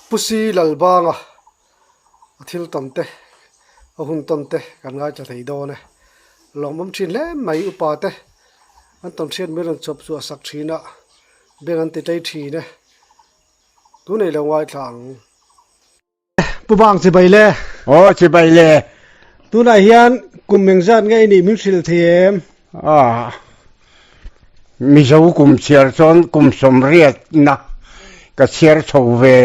Pusi Lalbanga a thil tawn te a hun tawn te kan ngaithla thei dawn e. Lawmawm thin hle mai upa te an tawn hriat mai rawn chawp chhuah sak thin a beng an ti tlei thin e. Tunei lo ngaithla ang. Pu Bang chibai le. Aw chibai le. Tunah hian kum engzat nge i nih min hrilh thei em? Ah, Mizo kum chhiar chuan kum sawmriatna ka chhiar chho ve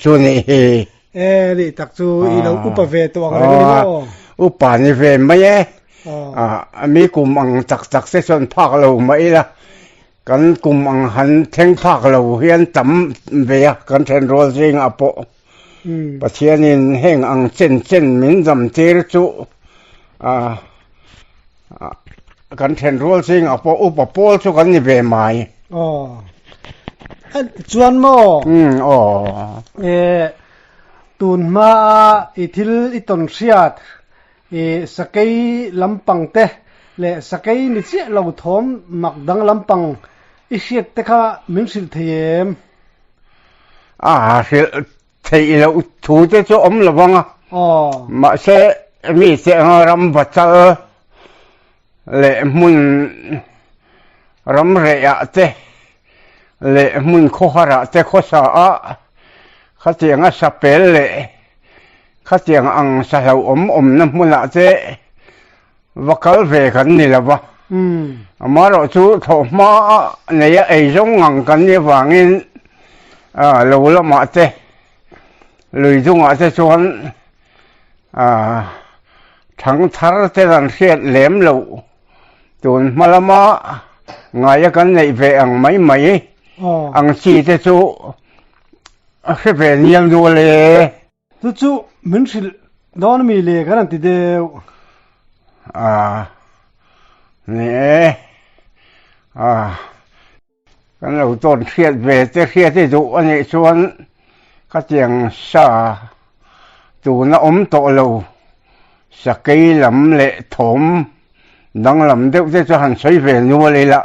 chu nih hi. E nih tak chu i lo upa ve tawh ang reng a ni maw? Upa ni ve mai e. Ah, mi kum ang tak tak te chuan phak lo mah ila. Kan kum ang han thleng phak lo hian tam ve a, kan thenrual zingah pawh Pathianin heng ang chen chen min dam tir chu kan thenrual zingah pawh upa pawl chu kan ni ve mai. Aw. Chuan maw? Aw. Tun hmaa i thil i tawn hriat I sakei lampang te leh sakei ni chiah lo thawm mak dang lampang i hriat te kha min hrilh thei em? A hrilh theih loh thu te chu awm lo vang a. Mahse mi te anga ram vachal leh hmun ram rehah te leh hmun khawharah te khawsa a khatianga sapel leh Khatiang ang sa hlauhawm awmna hmunah te va kal ve kan ni lo va. Amaherawh chu thlawhhma neia ei zawng ngang kan nih avangin lo lamah te, lui dungah te chuan thang thar te kan hriat lem loh. Tun hma lama ngaia kan neih ve ang mai mai ang chi te chu A hre ve nial nual e. Chu chu min hrilh dawn ami le kan han ti deuh. A ni e. A kan lo tawn hriat ve te hriat i duh a nih chuan khatiang sa tuna awm tawh lo sakei lam leh thawm Danglam deuh te chu han sawi ve nual ila.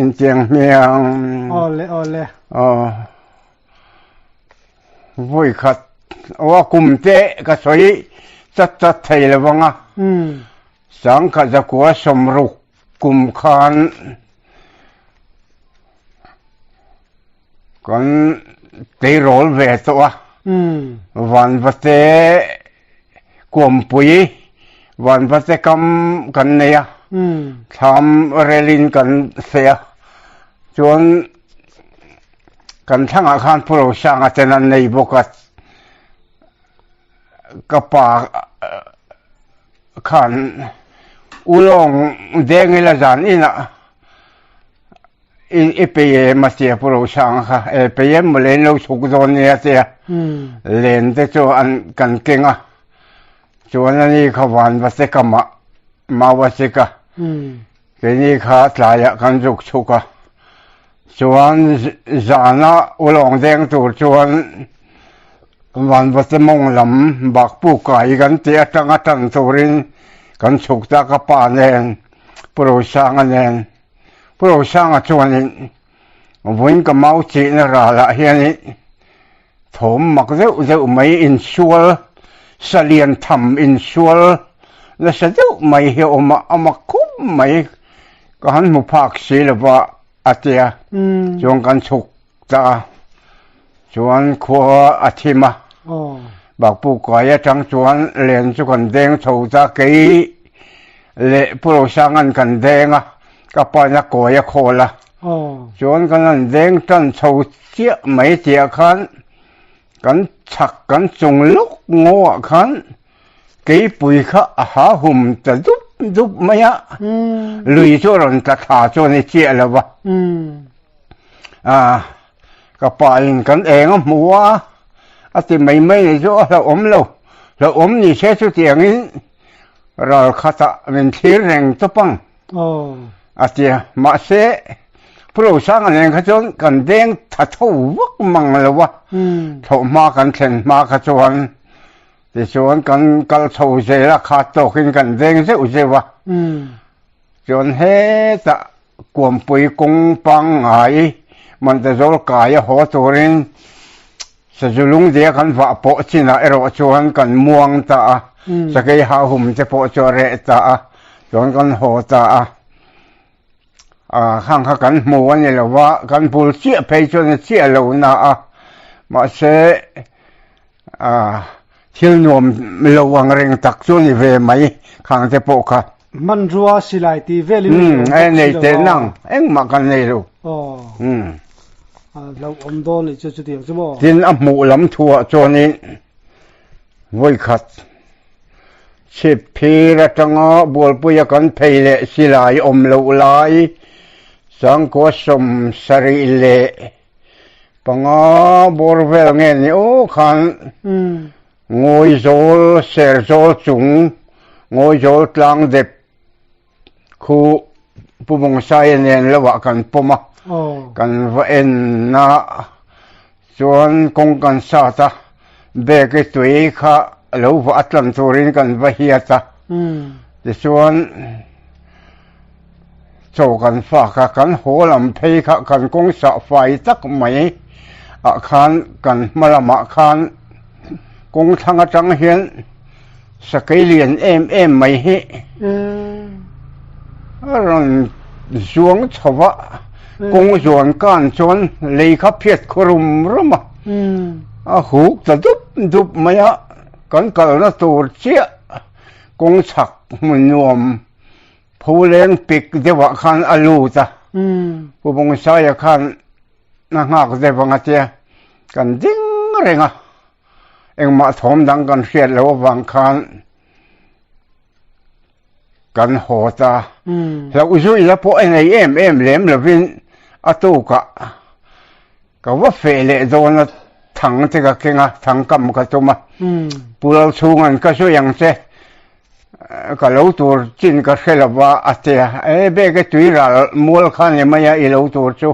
Intiang hmiang. Awle awle. Aw. Vawi khat aw a kum te ka sawi chat chat thei lo vang a. Sangkhat zakua sawmruk kum khan kan tleirawl ve tawh a. Vanvate Kuampui vanvate kam kan nei a, thlam relin kan feh a, chuan kan thlangah khan Pu Rosanga ten an nei bawk a, ka pa khan ulawng deng ila zan inah I pe em a tia Pu Rosanga kha, e pe em maw len lo chhuk dawn nia a tia. Len te chu an kan keng a, chuan ani kha van va chek a mah mau a chek a, keini kha tlaiah kan zuk chhuk a, chuan zana ulawng deng tur chuan van va che mawng lam bakpu kai kan tih atanga tan turin kan chhuk ta ka pa nen Pu Rosanga nen. Pu Rosanga chuanin vawiin ka mau chihna ralah hianin thawm mak deuh deuh mai insual, salian tham insual nasa deuh mai hi a awm a, a mak khum mai ka han hmu phak si lo va a tia. Chuan kan chhuk ta a, chuan khua a thim a, Bakpu kai atang chuan len chu kan deng chho ta, kei leh Pu Rosanga'n kan deng a, ka pain a kawi a khawl a, chuan kan han deng tan chho chiah mai tihah khan kan chhak kan chung lawk ngawah khan keipui kha a ha hum ta dup dup mai a, lui chu a rawn tla thla chu a ni chiah lo va. A ka pa in kan eng a hmu a, a ti mai mai ni chu a hlauhawm lo, hlauhawm ni se chutiangin ral khatah min thlir reng tawp ang a ti a, mahse Pu Rosanga nen kha chuan kan veng tha tho vak mang lo a, thlawhhma kan thlen hma kha chuan tichuan kan kal chho zel a, khat tawkin kan veng zeuh zeuh a, chuan hetah Kuampui kawng pangngai Mantazawl kai a haw turin. Sazu lungdea kan vah pawh chinah erawh chuan kan muang ta a, sakei hahum te pawh chu a reh ta a, chuan kan haw ta a. Khang kha kan hmu a ni lo va, kan bul chiah phei chuan a chiah lo na a, mahse thil nuam lo ang reng tak chu a ni ve mai khang te pawh kha. Hmanrua silai tih velin nei awm bawk si lo va. Nang engmah kan nei lo. Aw. Hlauh awm dawn nih chu chutiang chu maw. Tin a hmuh lam thuah chuanin vawikhat chhip phir atanga Bualpuia kan phei leh silai awm loh lai sangkua 75 bawr vel nge ni aw khan Ngawizawl Serzawl chung Ngawizawl tlang dep khu Pu Bawngsaia nen lohah kan pawm a, kan va en a, chuan kawng kan sat a, bag i tui kha lo va a tlan turin kan va hiat a, tichuan chaw kan fak a, kan haw lam phei kha kan kawng sah fai tak mai ah khan kan hma lamah khan kawng thlang atang hian sakei lian em em mai hi a rawn zuang chho va, kawng zuan kan chuan lei kha phiat khaw rum rum a, a huk ta dup dup mai a, kan kalna tur chiah kawng chhak hmun nuam pholeng pik deuhah khan a lut a, Pu Bawngsaia khan a nghak deuh ang a tia, kan ding reng a. Engmah thawm dang kan hriat loh avang khan kan haw ta. Hlauh zui la pawh a nei em em lem lovin a tukah ka va feh leh dawn a, thang te ka keng a, thang kam ka tum a. Pu Lalchhunga'n ka zui ang che, ka lo tur chin ka hre lo va a ti a, e bag e tui ral mual kha ni mai a i lo tur chu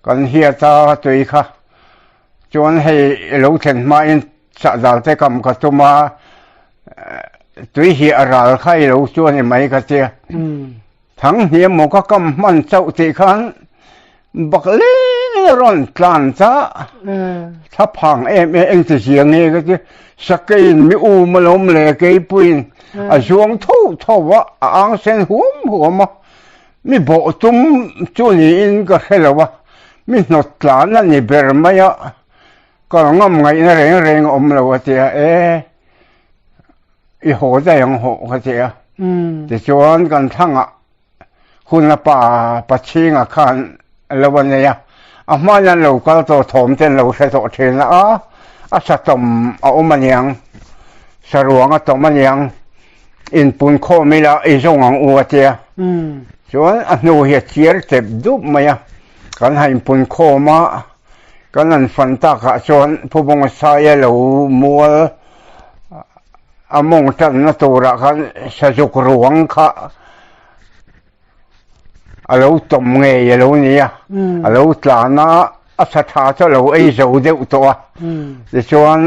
kan hiat a tui kha. Chuan hei lo thlen hmain sahdal te kam ka tum a, tui hi a ral kha i lo chu a ni mai ka tia. Thang hniam maw ka kam hman chauh tih khan bak leng a rawn tlan ta. Thla phang em em engti zia nge ka ti. Sakeiin mi um alawm le keipuiin a zuang tho tho a, a ang sen huam huam a. Mi bawh tum chu niin ka hre lo a, mi hnawt tlan a ni ber mai a, kal ngam ngaihna reng reng a awm lo a ti a, e i haw daih ang hawh ka ti a. Tichuan kan thlangah hun a pa Pachhinga khan lo a nei a, a hmain an lo kal tawh thawm te an lo hre tawh thin a, a satawm a awm aniang, saruang a tawm aniang. Inpun khawm ila i zawng ang u a tia. Chuan a hnu hi a chiar tep dup mai a, kan han inpun khawm a, kan han fan takah chuan Phubawng Saia lo mual a mawng tanna turah khan sazuk ruang kha a lo tawm ngei a lo ni a, a lo tlan a, a sa tha chu a lo ei zo deuh tawh a, tichuan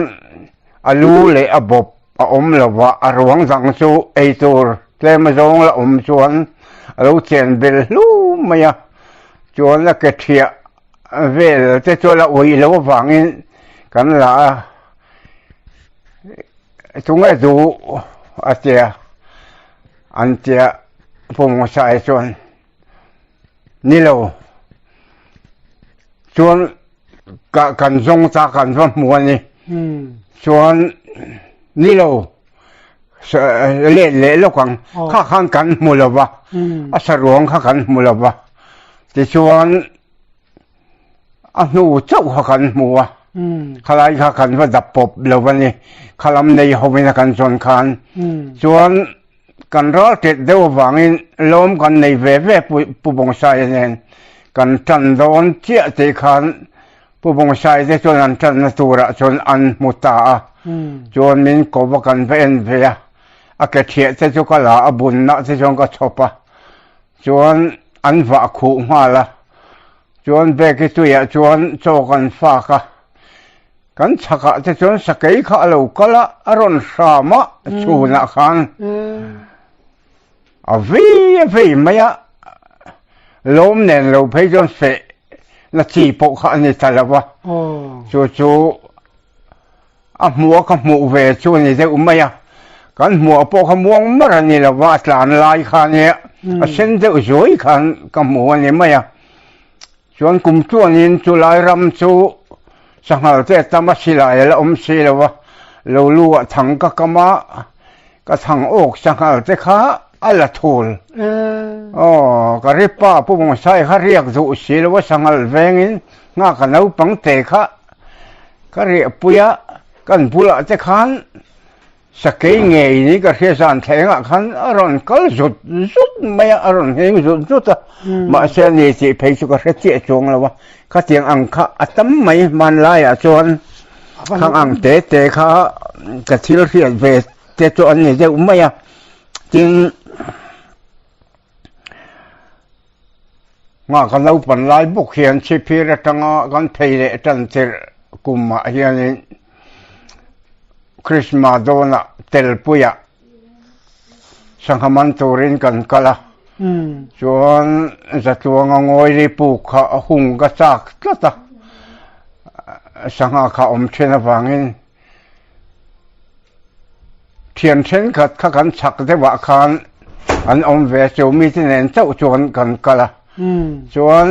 a lu leh a bawp a awm lo va, a ruang dang chu ei tur tlem azawng la awm chuan a lo chen bel hlu mai a, chuan a ke thiah vel te chu a la uih loh avangin kan la a, tunge duh a tia. An tia pawmawsa chuan ni lo chuan ka kan zawng ta kan va hmu a ni chuan ni lo let leh lawk ang kha khan kan hmu lo va a saruang kha kan hmu lo va tichuan A hnu chauh kha kan hmu a, khalai kha kan va dap pawp lo a ni. Khalam nei hovin a kan zawn khan chuan kan ral tet deuh avangin lawm kan nei ve ve Pu Bawngsaia nen kan tan dawn chiah tih khan Pu Bawngsaia te chuan an tanna turah chuan an hmu ta a, chuan min ko va kan va en ve a, a ke thiah te chu ka la a bunna te chuan ka chhawp a, Chuan an vah khuh nghal a, chuan bag i tuiah chuan chaw kan fak a, kan chhakah te chuan sakei kha a lo kal a, a rawn hram a chhunah khan a vei a vei mai a, lawm nen lo phei chuan feh na chi pawh kha a ni ta lo va, chu chu. A hmuh a ka hmuh ve chu a ni deuh mai a, kan hmuh pawh kha muang mar a ni lo va, a tlan lai kha nia a sen deuh zuai khan ka hmu a ni mai a. Chuan kum chuanin chu lai ram chu sanghal te a tam a silai a la awm si lo va, lo lu ah thang ka kam a, ka thang awk sanghal te kha a la thul. Aw, ka ri pa Pu Bawngsai kha riak duh si lo va sanghal vengin nghak a naupang te kha ka riahpui a, kan bulah te khan Sakei ngei ni ka hria zan thlengah khan a rawn kal zut zut mai a, a rawn ngheng zut zut a, mahse a ni tih phei chu ka hre chiah chuang lo a, khatiang ang kha a tam mai hmanlaiah chuan khang ang te te kha ka thil hriat ve te chu an ni deuh mai a, tin Nghah ka naupan lai bawk hian chhiphir atanga kan phei leh tan tirh kumah hianin Krismas dawnah telpuiah sangha man turin kan kal a, chuan Zatluanga ngawi puk kha a hung ka chak tlat a, sangha kha awm then avangin Thian thenkhat kha kan chhak deuhah khan an awm ve a, chu mite nen chauh chuan kan kal a. Chuan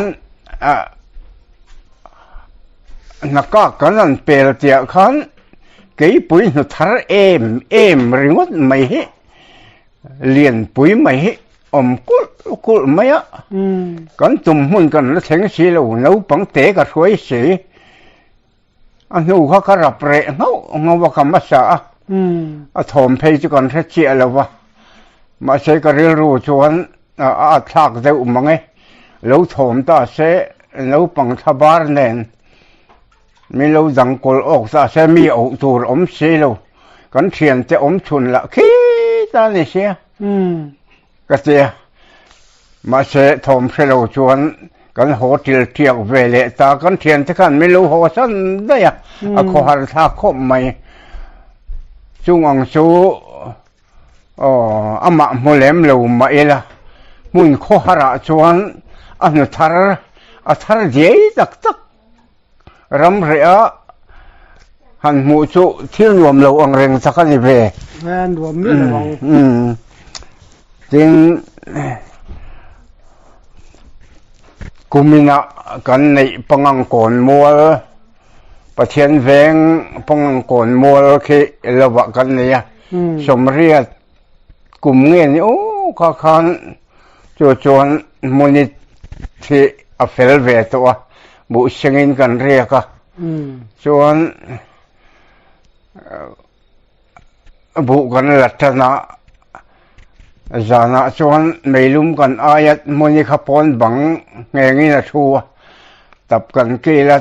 hnakak kan han pel tiah khan keipui hnu thar em em ringawt mai hi lianpui mai hi awm kulh kulh mai a. Kan tum hmun kan la thleng si lo, naupang te ka hruai si. A hnu kha ka rap reh nghauh nghauh a ka hmasa a, a thawm phei chu kan hre chiah lo va, mahse ka rilru chuan a a thlak deuh mang e, lo thawm ta se naupang thla bar nen min lo dang kawl awk ta se mi auh tur awm si lo, kan thiante awm chhun lah khi ta ni sia. Ka ti a, mahse thawm hre lo chuan kan haw til tiak ve leh ta, kan thiante khan min lo haw san daih a, a khawhar thlak khawp mai. Chung ang chu aw amah hmu lem lo mah ila, hmun khawharah chuan a hnu thar a thar diai tak tak. Ram reh a han hmuh chu thil nuam lo ang reng tak a ni ve. A nuam miah lo ang. Tin, kuminah kan neih pangang kawn mual, Pathian veng pangang kawn mual khi lovah kan nei a, sawmriat kum nge ni aw kha khan chu chuan hmunit hi a fel ve tawh a, buh sengin kan riak a, chuan buh kan la tan a, zanah chuan meilum kan aia hmuni kha pawn bang nghengin a thu a, tap kan kil a,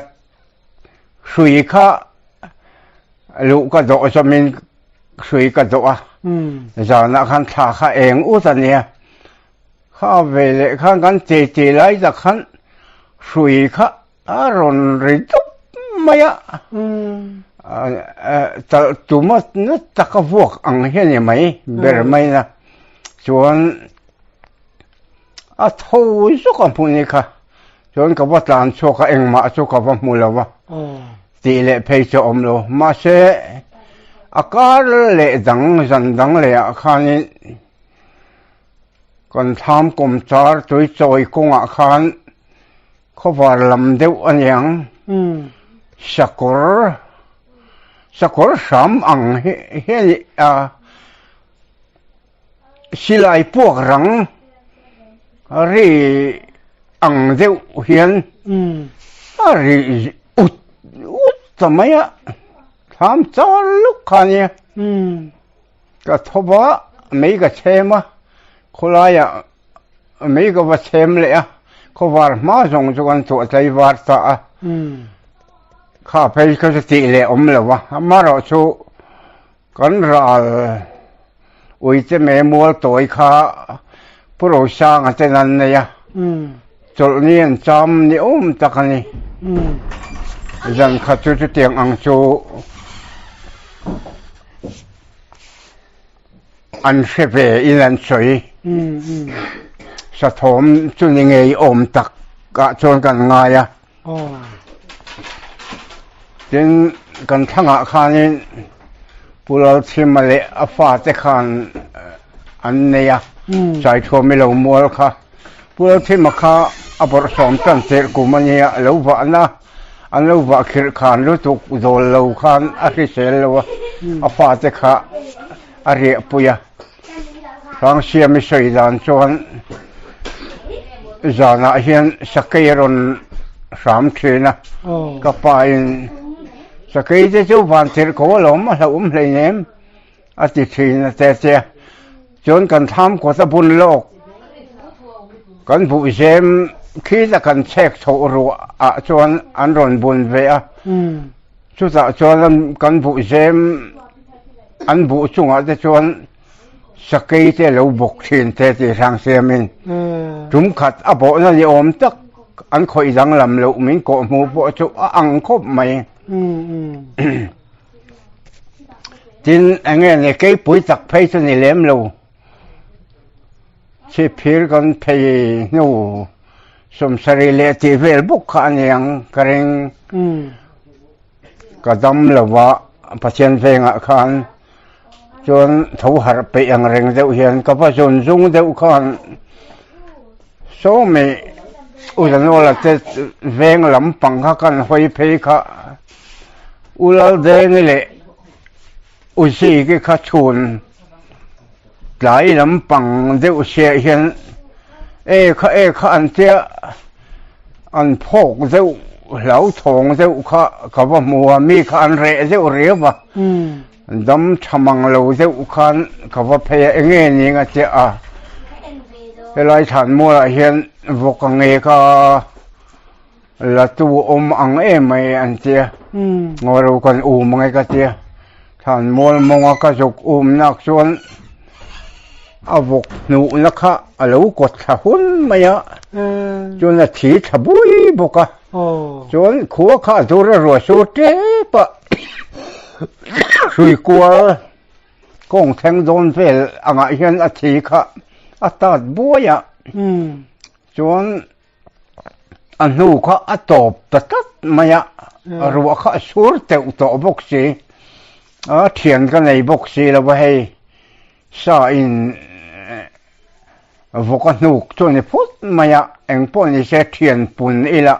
hrui kha luh ka dawh zawmin hrui ka dawh a, zanah khan thla kha eng ut a nia, kha ve leh khan kan ti ti lai tak khan hrui kha a rawn ri dup mai a, talh tuma na taka vuak ang hi a ni mai ber mai na chuan a tho zawk a hmu ni kha. Chuan ka va tlan chhuak a, engmah chu ka va hmu lo va, tih leh phei chu a awm lo. Mahse, a kar leh dang, zan dang lehah khanin kan thlam kawmchar tui chawi kawngah khan khawvar lam deuh a niang, sakawr, sakawr hram ang hi hian a Silai puak rang ri ang deuh hian a ri ut ut ta mai a, thlam char luk kha a nia. Ka tho va, mei ka chhem a, khawlaiah mei ka va chhem leh a, khawvar hma zawng chu kan chhuah tlaivar ta a, kha phei kha chu tih leh awm lo va, amaherawhchu Kan ral uite me mual tawi kha Pu Rosanga ten an nei a, chawlhni an cham ni awm tak a ni. Zan khat chu chutiang ang chu an hre ve in an sawi. Sathawm chu ni ngei awm tak ah chuan kan ngai a. Tin, kan thlangah khanin Pu Lalchhima leh a fate khan an nei a, Saithuami lo mual kha. Pu Lalchhima kha a bawrhsawm tan tirh kum a nia, lo vahna an lo vah khirh khan lutuk zawl lo khan a hrisel lo a, a fate kha a riahpui a. Hrangsiami sawi dan chuan zanah hian sakei a rawn hram thin a, ka pa in sakei te chu van tirh ko alawm a hlauhawm hleinem a ti thin a te tia chuan kan thlam kawt a bun lawk kan buhzem khita kan chhek chhoh ruah ah chuan an rawn bun ve a chutah chuan kan buhzem An buh chungah te chuan sakei te lo bawk thin te tih hrang siamin tum khat a bawhna ni awm tak an khawih danglam loh min kawh hmuh pawh chu a ang khawp mai. Tin, enge ni keipui tak phei chu ni lem lo. Chhipphir kan phei hnu sawmsarih leh tih vel bawk kha a ni ang ka ring. Ka dam lo va, Pathian vengah khan chuan tho harh peih ang reng deuh hian ka va zawn zung deuh khan sawmi Uzanawla te veng lampang kha kan hawi phei kha U Laldengi leh U Ziki kha chhun tlai lampang deuh siah hian e kha e kha an tia an phawk deuh hlauthawng deuh kha ka va hmu a mi kha an reh deuh riau a dam tha mang lo deuh khan ka va phei a enge ning a tia a helai thlan mualah hian vawk a nge ka La tu awm ang em mai an tia. Ngaw kan um ange ka tia. Thlan mual mawnga ka zuk um nak chuan a vawk hnuhna kha a lo kawt thla hun mai a. Chuan a thi thla bui bawk a. Chuan khua kha a dur a ruah sur tep a. Hrui kual kawng thleng dawn vel angah hian a thi kha a tat buai a. Chuan A hnu kha a tawp ta tlat mai a, ruah kha a sur teuh tawh bawk si. A thian ka nei bawk si lo va hei, sa in vawk a hnuk chu a ni phut mai a, eng pawh ni se thian pun ila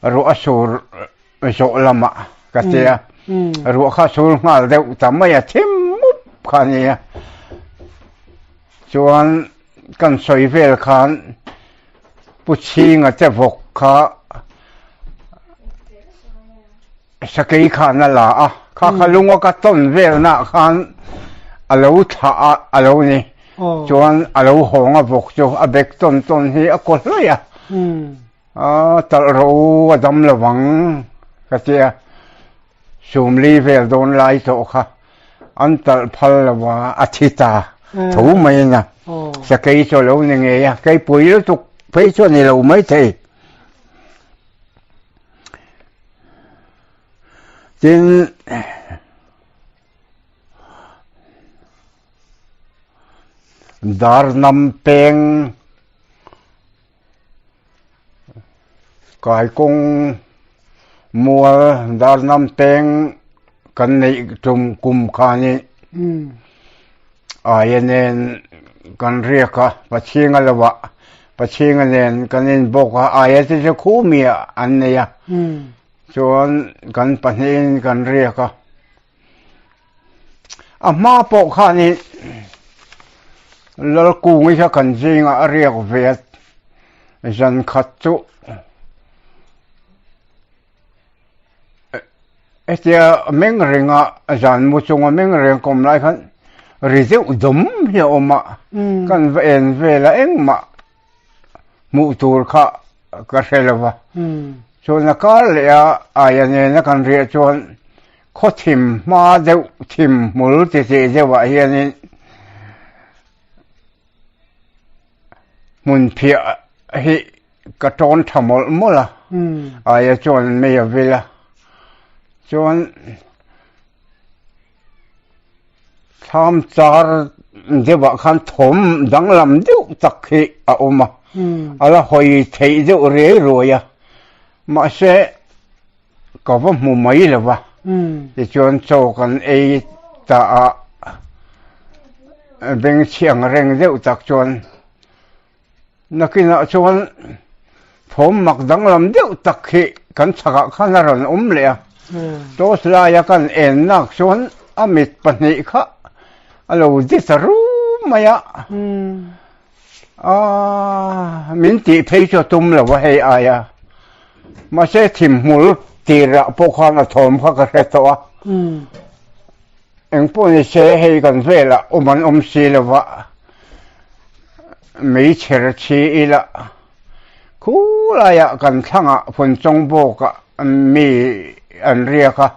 ruah a sur zawh lamah ka ti a, ruah kha a sur nghal deuh ta mai a, thim mup kha a ni a. Chuan kan sawi vel khan Pu Chhinga te vawk kha sakei khan a la a, kha kha lunga ka tawn velnaah khan a lo thlah a a lo ni. Chuan a lo hawng a vawk chu a bek tawn tawn hi a kaw hlaih a, a talh rawh u a dam lo vang ka ti a. Sumli vel dawn lai tawh kha an talh phal lo a, a thi ta tho mai a. Sakei chu a lo ni ngei a, keipui lutuk phei chu a ni lo maithei. Tin, Darnam peng Kaikawng mual Darnam peng kan neih tum kum khanin aia nen kan riak a, Pachhinga lovah Pachhinga nen kan inbawk a, aia te chu khumi ah an nei a, chuan kan pahnihin kan riak a. A hma pawh khanin Lalkungi kha kan zingah a riak ve a, zan khat chu hetia meng renga zan mu chunga meng reng kawm lai khan ri deuh dawm hi a awm a, kan va en vel a engmah hmuh tur kha ka hre lo va. Chuan a kar leh a aia nena kan riah chuan khaw thim hma deuh thim hmul ti tih deuhah hianin hmun phiah hi ka tawn tha mawlh mawlh a, aia chuan mei a vil a. Chuan Thlam char deuhah khan thawm danglam deuh tak hi a awm a, a la hawi theih deuh riai ruai a, mahse. Ka va hmu mai lo va, tichuan chaw kan ei ta a, bengchhiang reng deuh tak chuan nakinah chuan thawm mak danglam deuh tak hi kan chhakah khan a rawn awm leh a, torch laia kan en nak chuan a mit pahnih kha a lo di ta rum mai a, Aaa, min tih phei chu a tum lo a hei aia. Mahse thimhmul tirah pawh khan a thawm kha ka hre tawh a. Engpawh ni se hei kan velah awm an awm si lo va, meichher chhi ila khulaiah kan thlangah Phunchawng bawkah mi an riak a,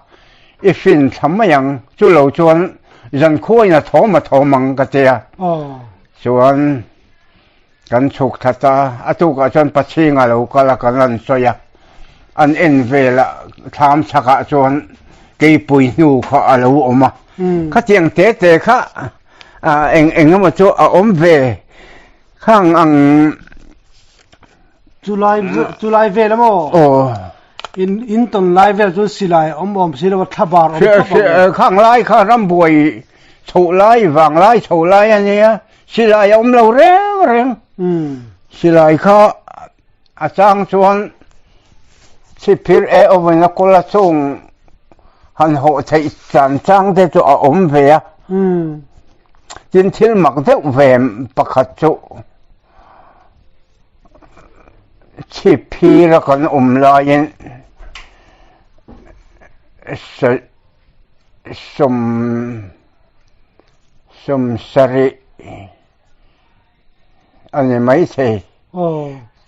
i fin thla mai ang, chu lo chuan zankhuain a thawm a thawm ang ka tia. Chuan kan chhuk that a, a tukah chuan Pachhinga lo kal a kan rawn sawi a, an en vel a, thlam chhakah chuan keipui hnu kha a lo awm a, khatiang te te kha eng eng emaw chu a awm ve khang ang. Chulai chulai vel emaw? Aw. In in tawn lai vel chuan silai awm awm si lo a, thlabar awm khawp ang. Khang lai kha rambuai Chhoh lai, vang lai, chhoh lai a nia, silai a awm lo reng reng. Silai kha a chang chuan chhipphir e awin a kawl a chung han hawh theih chan chang te chu a awm ve a. Tin thil mak deuh ve pakhat chu chhipphir a kan awm laiin Sawm sawm sarih a ni maithei.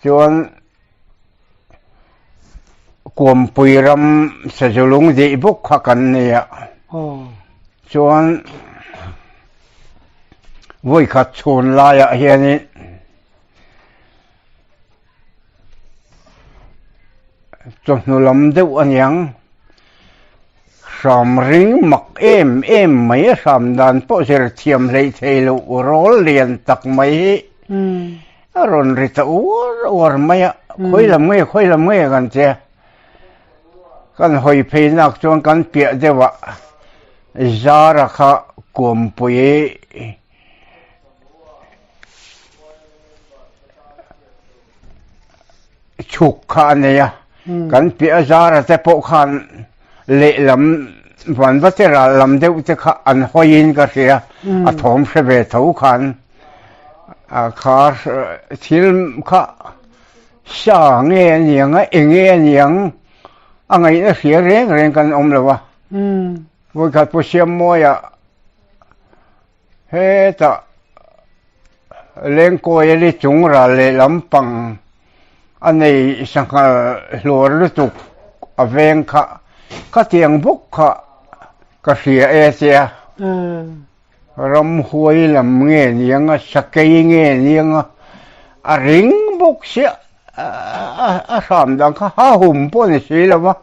Chuan Kuampui ram Sazulung dih bawk kha kan ni a. Chuan vawikhat chhun laiah hianin Chawhnu lam deuh a niang, hram ring mak em em mai a hram dan pawh zir thiam hleih thei loh rawl lian tak mai hi a rawn ri ta uar uar mai a, khawi lam nge khawi lam nge kan tia, kan hawi phei nak chuan kan piah deuh ah Zara kha kuampui Chhuk kha a nei a, kan piah a zara te pawh khan lehlam vanva te ral lam deuh te kha an hawiin ka hria, a thawm hre ve tho khan a kha thil kha sa nge a niang a, eng nge a niang a ngaihna hria reng reng kan awm lo a. Vawikhat Pu Siammawiah Hetah Lengkawi li chung ral lehlam pang a nei sanghal hluar lutuk a veng kha khatiang bawk kha ka hria e tia. Ramhuai lam nge niang a, sakei nge niang a, a ring bawk sia a hram dang kha ha hum pawh ni si lo va,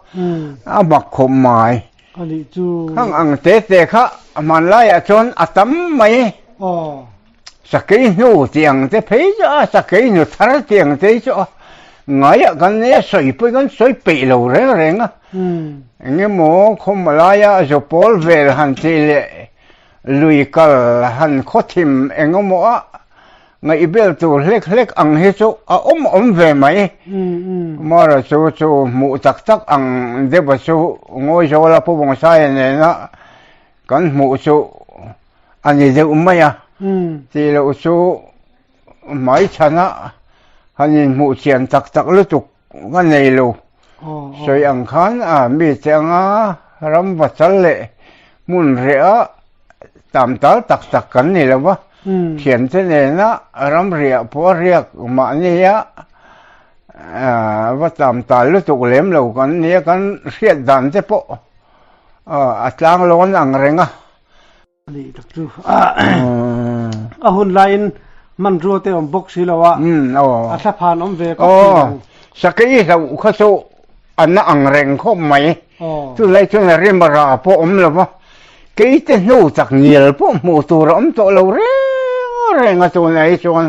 a mak khawp mai. A nih chu. Khang ang te te kha hmanlaiah chuan a tam mai. Aw. Sakei hnu tih ang te phei chu a, sakei hnu thar tih ang te chu a, ngaiah kan nei a, sawi pawhin kan sawi peih lo reng reng a. Eng emaw khawm laia zawpawl vel han tih leh lui kal han khawthim eng emaw a Ngaihbel tur hlek hlek ang hi chu a awm awm ve mai. Mara chu chu hmuh tak tak ang deuha chu Ngawizawla Pu Bawngsaia nena kan hmuh chu a ni deuh mai a. Tih loh chu hmaichhana han inhmuh chian tak tak lutuk ka nei lo. Sawi ang khan a mite anga ram va chal leh hmun reh a tam tal tak tak kan ni lo va, thiante nena ram riah pawh a riak mahnia va tam tal lutuk lem lo kan nia kan hriat dan te pawh a tlang lawn ang reng a. Ani tak chu a hun laiin hmanrua te awm bawk si lo a, a thla phan awm ve khawp si lo. Sakei hlauh kha chu a na ang reng khawp mai. Chulai chuan a rim a ra pawh awm lo va, keite hnu tak ngial pawh hmuh tur a awm tawh lo reng reng a tunah hi chuan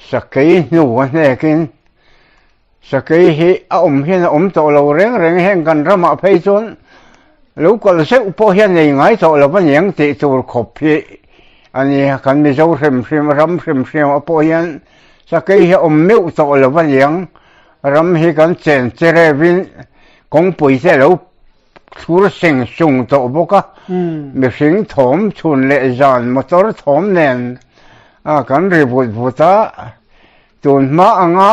sakei hnu a hnekin. Sakei hi a awm hian a awm tawh lo reng reng heng kan ramah phei chuan lo kal zeuh pawh hian nei ngai tawh lo a niang tih tur khawp hi a ni a, kan Mizo hrim hrim ram hrim hrim ah pawh hian sakei hi a awm meuh tawh lo a niang, ram hi kan chen che revin kawngpui te a lo thlur seng sung tawh bawk a, mihring thawm chhun leh zan motor thawm nen a kan ri vut vut a. Tun hma anga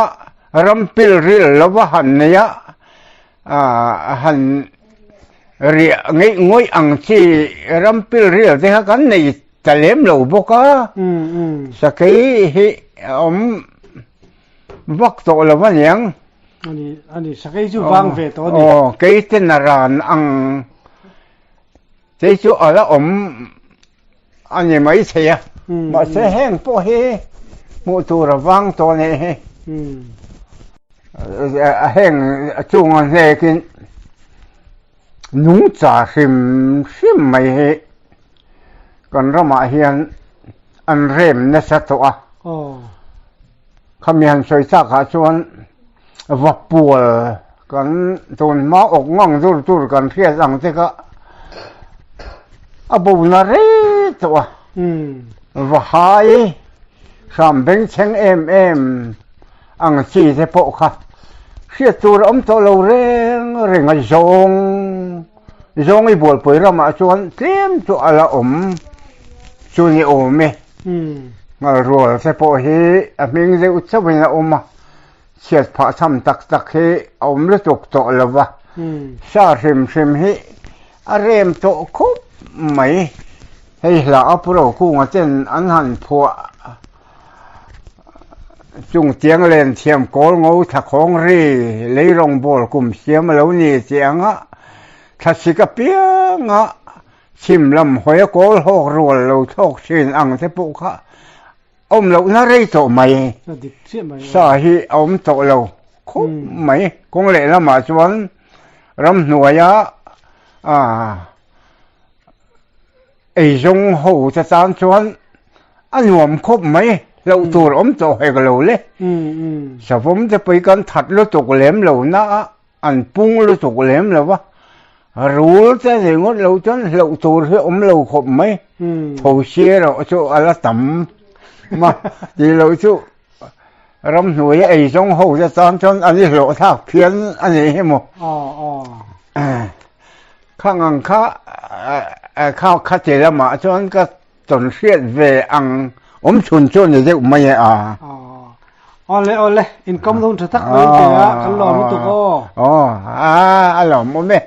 ram pil ril lova han nei a, han riah ngeih ngawih ang chi ram pil ril te kha kan nei ta lem lo bawk a, sakei hi a awm vak tawh lo a niang. Ani, ani, sakei chu vang ve tawh a ni. Aw, kei ten a ran ang te chu a la awm A ni maithei a, mahse heng pawh hi hmuh tur a vang tawh a nih hi. Heng chunga hnekin nungcha hrim hrim mai hi kan ramah hian an rem nasa tawh a. Khami han sawi chakah chuan Vapual kan tun hma awk ngang dur tur kan hriat ang te kha a bo na rei tawh a. Vahai hram bengchheng em em ang chi te pawh kha hriat tur a awm tawh lo reng reng a zawng zawng i bualpui ramah chuan tlem chu a la awm chu ni awm e. Ngalrual te pawh hi a hming deuh chauhin a awm a. Chhiat phah cham tak tak hi a awm lutuk tawh lo va, sa hrim hrim hi a rem tawh khup mai. Hei hla a Pu Rokunga ten an han phuah chung tiang len thiam kawl ngo thla khawng ri lei rawngbawl kum siam a lo ni tih anga thlasik apianga chhim lam hawi a kawl hawk rual lo thlawk thin ang te pawh kha Awm lohna rei tawh mai. Sa hi a awm tawh lo khawp mai. Kawng leh lamah chuan ramhnuaia eizawng ho te tan chuan a nuam khawp mai. Hlauh tur awm tawh hek lo le. Savawm te pawh hi kan that lutuk lem lo na a. An pung lutuk lem lo va, rul te nei ngawt lo chuan hlauh tur hi awm lo khawp mai. Tho si erawh chu a la tam ma tih loh chu ramhnuaia ei zawng ho te tan chuan an i hlawh thlak phian a nih hi maw. Khang ang kha kha khati lamah chuan ka Tawn hriat ve ang awm chhun chu ni deuh mai e a. Awle awle, inkawm dawn tha tak mai in ti a, kan lawm lutuk aw. Aw, a lawm awm e.